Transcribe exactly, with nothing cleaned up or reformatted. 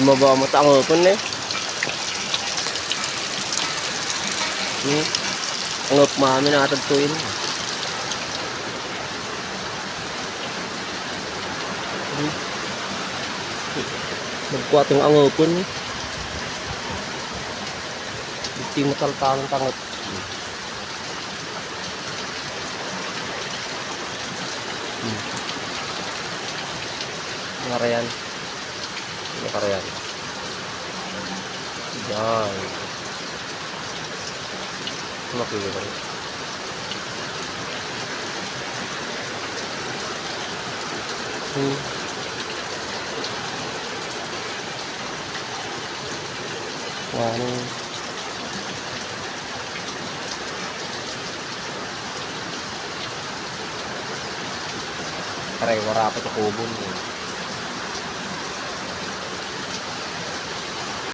Mababa ta angepon, eh. Hmm. Angep mamin atag tuin. Hmm. Nagkuating angepon, eh. Iti mataltalan ta angep. Hmm. Ngarayan. Ano karayan? Yan. Makikita niyo. Hmm. Wow. Pare, wara pa ti kubon.